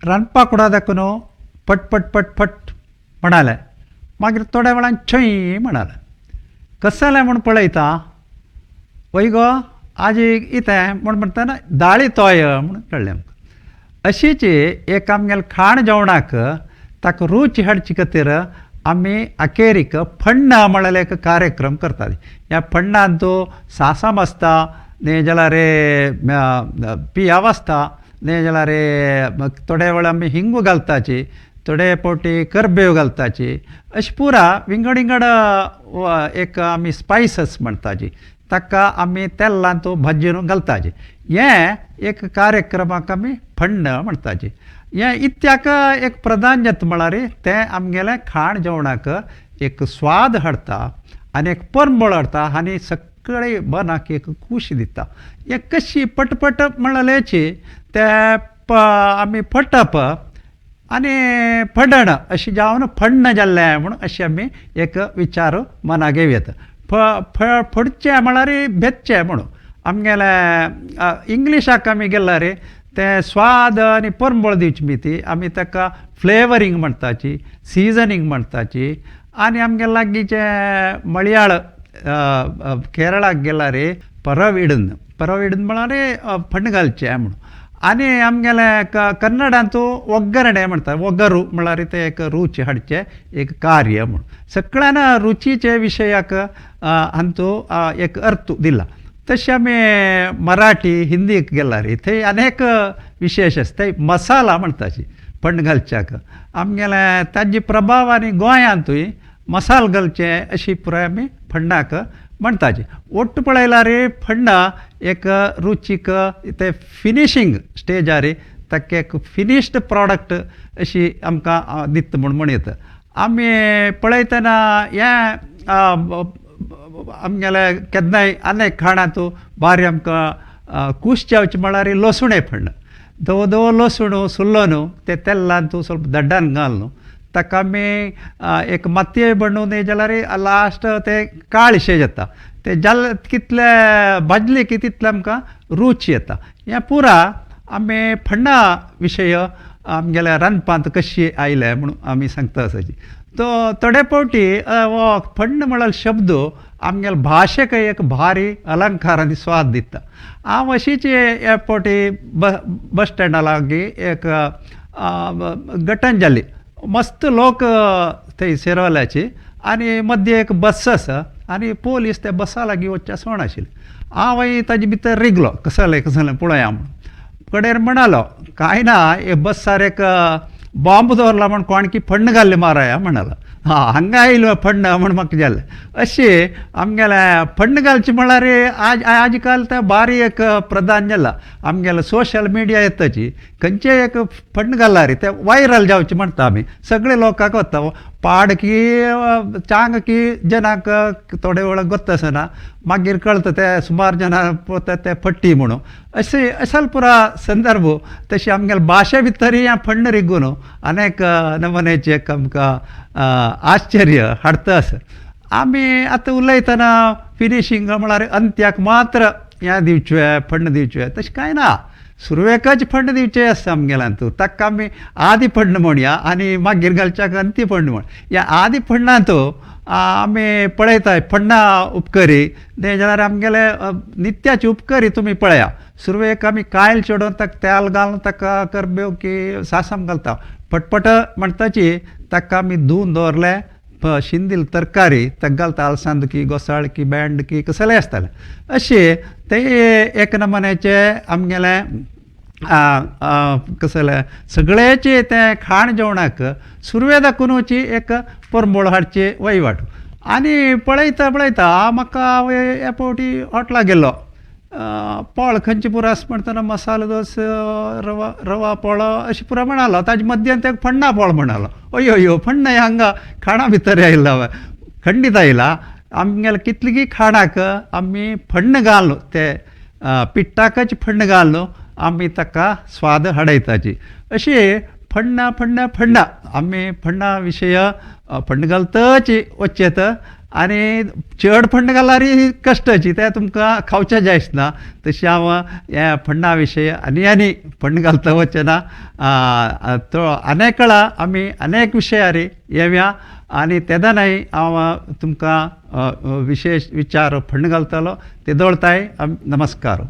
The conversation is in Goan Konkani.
रांदपा कुडा दाखोवन पट पट पट पट म्हणालें. मागीर थोड्या वेळान छय म्हणालें. कशें जालें म्हूण पळयता, वय गो आजी इतें म्हूण म्हणटना दाळी तोय म्हूण कळ्ळें आमकां. अशीच एक आमगेले खाण जेवणाक ताका रूच हाडचे खातीर आमी अखेरीक फण्णां म्हळ्यार एक कार्यक्रम करतात. ह्या फण्णांत सासाम आसता, न्ही जाल्यार पियाव आसता, न्ही जाल्यार थोडे वेळ आमी हिंगू घालताची, थोडे फावटी करबेव घालताची, अशें पुरा विंगड विंगड एक आमी स्पायसस म्हणटाची ताका आमी तेलांत भाजून घालताची. हें एक कार्यक्रमाक आमी फण्ण म्हणटाची. हें इत्याक एक प्रधान्यत म्हळ्यार तें आमगेलें खाण जेवणाक एक स्वाद हाडटा आनी एक परमळ हाडटा आनी सगळे मनाक एक खोशी दिता. हें कशी पटपट म्हणलेची तें आमी फटप आनी फडण अशें जावन फण्ण जाल्लें म्हूण अशें आमी एक विचार मनाक घेवं येता. फडचें म्हळ्यार भेदचें म्हणून आमगेलें इंग्लिशाक आमी गेल्यार तें स्वाद आनी परमळ दिवची बी ती आमी ताका फ्लेवरींग म्हणटाची, सिजनींग म्हणटाची. आनी आमगे लागींचें मळयाळ केरळाक गेल्यार परव इडून, परव इडून म्हळ्यार फण्ण घालचें म्हणून. आनी आमगेलें कन्नडांत ಒಗ್ಗರಣೆ म्हणटा, ಒಗ್ಗರು म्हळ्यार तें एक रूच हाडचें एक कार्य म्हूण. सगळ्यान रुचीचे विशयाक हांचो एक अर्थ दिला. तशें आमी मराठी हिंदीक गेल्यार थंय अनेक विशेश आसा, थंय मसाला म्हणटाची फण्ण घालच्याक. आमगेलें ताजे प्रभाव आनी गोंयांतूय मसाल घालचे अशी पुराय आमी फण्णाक म्हणटाची. ಒಟ್ಟು पळयल्यार फण्णां एक रुचीक ते फिनिशींग स्टेजार ताका एक फिनिश्ड प्रोडक्ट अशी आमकां दिता म्हूण म्हणयता. आमी पळयतना हें आमगेले केन्नाय अनेक खाणांत बारी आमकां खूश जावचें म्हळ्यार लसुणे फण्ण. धवो धवो लसूण सुल्लो न्हू ते तेलांत ಸ್ವಲ್ಪ दड्डान घाल न्हू ताका आमी एक मातये बनून न्ही जाल्यार लास्ट ते काळशें जाता, ते जाले कितले भाजले की तितले आमकां रूच येता. हें पुरा आमी फण्णा विशय आमगेल्या रांदपांत कशी आयले म्हूण आमी सांगता आसाची. तो थोडे फावटी हो फण्ण म्हळ्यार शब्द आमगेले भाशेक एक भारी अलंकार आनी स्वाद दिता. हांव अशीच एक फावटी बस स्टँडा लागीं एक घटन जाली, मस्त लोक थंय शिरवल्याची आनी मदीं एक बस आसा आनी पोलीस त्या बसा लागीं वचच्या सोण आशिल्ले. हांव ताजे भितर रिगलो, कसलें जालें कसलें जालें पळोवया म्हूण. कडेर म्हणालो कांय ना हे बसार एक बॉम्ब दवरला म्हूण कोणकी फण्ण घाल्लें माराया म्हणालो. हा हांगा आयलो फण्ण म्हूण म्हाका जालें. अशें आमगेलें फण्ण घालचें म्हळ्यार आज आज काल तें बारी एक प्रधान जाला. आमगेलें सोशल मिडिया येताची खंयचें एक फण्ण घाल्यार तें वायरल जावचें म्हणटा आमी, सगळे लोकांक वता. पाड की चांग की जनाक थोडे वेळ गोत्त आसना, मागीर कळटा ते सुमार जाणां पळयता ते फट्टी म्हणून. अशें असल पुरा संदर्भ तशें आमगेले भाशे भितर हें फण्ण रिगून अनेक नमुन्याचें एक आमकां आश्चर्य हाडटा आसा. आमी आतां उलयतना फिनिशींग म्हळ्यार अंत्याक मात्र हें दिवचें फण्ण दिवचें तशें कांय ना. सुरवेकच फण्ण दिवचें आसता आमगेल्यांत, ताका आमी आदी फण्ण म्हणया आनी मागीर घालच्याक अंती फण्ण म्हण. ह्या आदी फण्णांत आमी पळयता फण्णां उपकरी तें जाल्यार आमगेले नित्याची उपकरी तुमी पळया. सुरवेक आमी कायल चडोवन ताका तेल घालून ताका करबेव की सासम घालता, पटपट म्हणटाची ताका आमी धुवन दवरलें शिंदील तरकारी ताका घालता, आलसांद की गोसाळ की भेंड की कसलें आसतालें. अशें तें एक नमुन्याचें आमगेलें कसलें सगळ्याचें तें खाण जेवणाक सुरवे दाखोवची एक परमळ हाडची वहिवाट. आनी पळयता पळयता म्हाका हांव हे फावटी हॉटेलाक गेल्लो, पोळ खंयचे पुरो आसा म्हणटना मसालो दोस रवा रवा पोळो अशें पुरो म्हणालो. ताजे मद्यान तेका फण्णा पोळ म्हणालो. अयो अयो फण्ण हांगा खाणा भितर आयला, खंडीत आयला. आमगेले कितलीं खाणाक आमी फण्ण घालून ते पिट्टाकच फण्ण घालून आमी ताका स्वाद हाडयताची. अशें फण्णां फण्णां फण्णां आमी फण्णा विशय फण्ण घालतच वचचें. आनी चड फण्ण घाल्यार कश्टाची तें तुमकां खावचें जायच ना. तशें हांव ह्या फण्णा विशयी आनी आनी फण्ण घालता वचना तो अनेक वेळा आमी अनेक विशयार येवया आनी तेदनाय हांव तुमकां विशेश विचार फण्ण घालतलो तेदोळ ताय नमस्कार.